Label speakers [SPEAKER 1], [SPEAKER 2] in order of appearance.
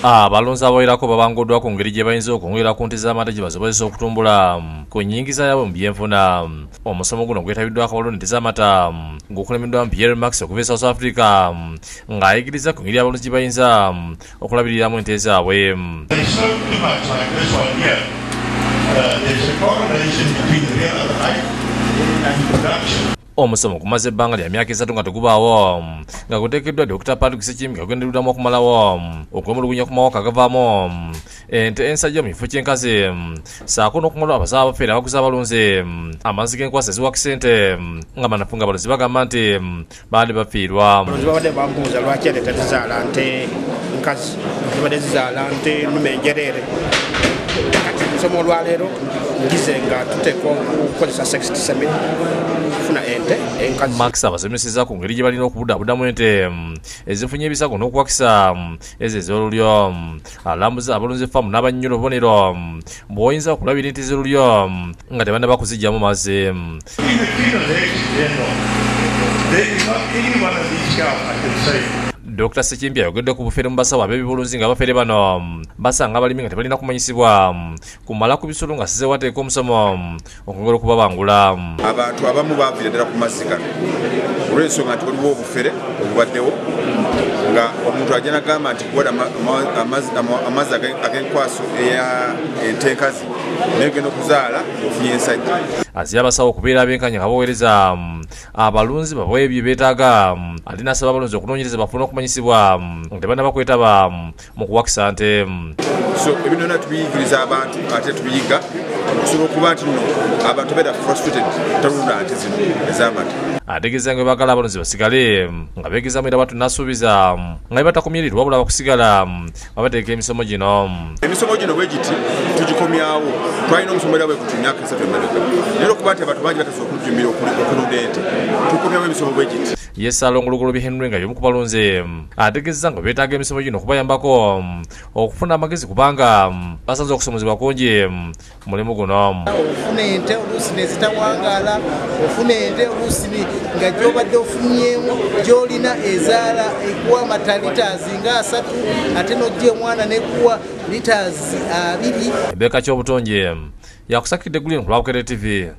[SPEAKER 1] Abalunzi abawerako babanguddwa ku ngeri gye bayinza okwongera ku nte z'amata gye basobozesa okutumbula ku nnyingiza yaabwe mu byenfuna. Omusomo guno gwetabiddwako abalunda ente z'amata ng'okulembeddwamu Pierre Max okuva e South Africa ng'ayigiriza ku ngeri abalunzi gye bayinza okulabiriramu ente zaabwe. Omusomo gumaze ebbanga lya myaka 3 nga tegubaawo nga guteekeddwa Dr. Patrick Ssekimpi agendereddwamu okumalawo okwemulugunya ku mawaka agavaamu ente ensajja mu kifo ky'enkazi ssaako n'okumalawo abasawo abafeere abaguza abalunzi amazzi g'enkwasa eziwakisa ente nga banafu nga abalunzi bagamba nti baali bafiirwa.
[SPEAKER 2] Abalunzi babadde bambuuza lwaki ente tezizaala nte nkazi, zibadde zizaala nte nnume njereere. Kati omusomo olwaleero ngize nga tuteekwa okukozesa sexed semen okufuna ente enkazi.
[SPEAKER 1] Max abasomesezza ku ngeri gye balina okubudaabudamu ente ezifunye ebisago n'okuwakisa ezo ez'olulyo. Alambuza abalunzi faamu n'abannyonnyola obubonero bw'oyinza okulabira ente z'olulyo nga tebannaba kuziggyamu mazzi. Dr. Ssekimpi ayogedde ku bufere mu basawo ab'ebibulunzi nga abafere bano basanga abalimi nga tebalina kumanyisibwa kumala ku bisolo nga size wateeka omusomo okwongera okubabangula.
[SPEAKER 3] Abantu abamu baviira ddala ku mazzi gano olw'ensonga nti waliwo obufere obubaddewo nga omuntu ajja n'agamba nti kuwada amazzi ag'enkwaso eya ente enkazi naye ogenda okuzaala ofunye ensajja.
[SPEAKER 1] Azze abasawo okubeera abenkanya nga baweereza abalunzi babawe bye beetaaga ate n'asaba abalunzi okunoonyereza bafune okumanyisibwa nga tebannaba kwetaba mu kuwakisa nte.
[SPEAKER 3] So ebintu byonna tubiyigiriza abantu ate tubiyiga okusobola okuba nti nno abantu beera frustrated talunda nte zino ez'amata.
[SPEAKER 1] Ategeeza nga bwe baagala abalunzi basigale nga beegezaamu era bw'atyo n'asuubiza nga bwe batakumyirirwa wabula bakusigala nga bateeka emisomo gino.
[SPEAKER 3] Emisomo gino bwe giti tugikomyawo, twalina omusomo era bwe guti emyaka 3 emabega, naye olw'okuba nti abantu bangi batasobola okujjumbira okulunda ente tukomyawo emisomo bwe giti.
[SPEAKER 1] Ye Ssaalongo Lugoloobi Henry nga y'omu ku balunzi ategeezezza nga beetaaga emisomo gino okubayambako okufuna amagezi kubanga basanze okusomozebwa kungi mu mulimu guno.
[SPEAKER 4] Ofuna ente oluusi ne zitawangaala, ofuna ente oluusi nga gy'obadde ofunyeemu gy'olina ezaala ekuwa amata litaazi nga 3 ate n'ojja omwana n'ekuwa litaazi 2.
[SPEAKER 1] Rebecca Kyobutonje yakusakidde Green ku lwa Bukedde TV.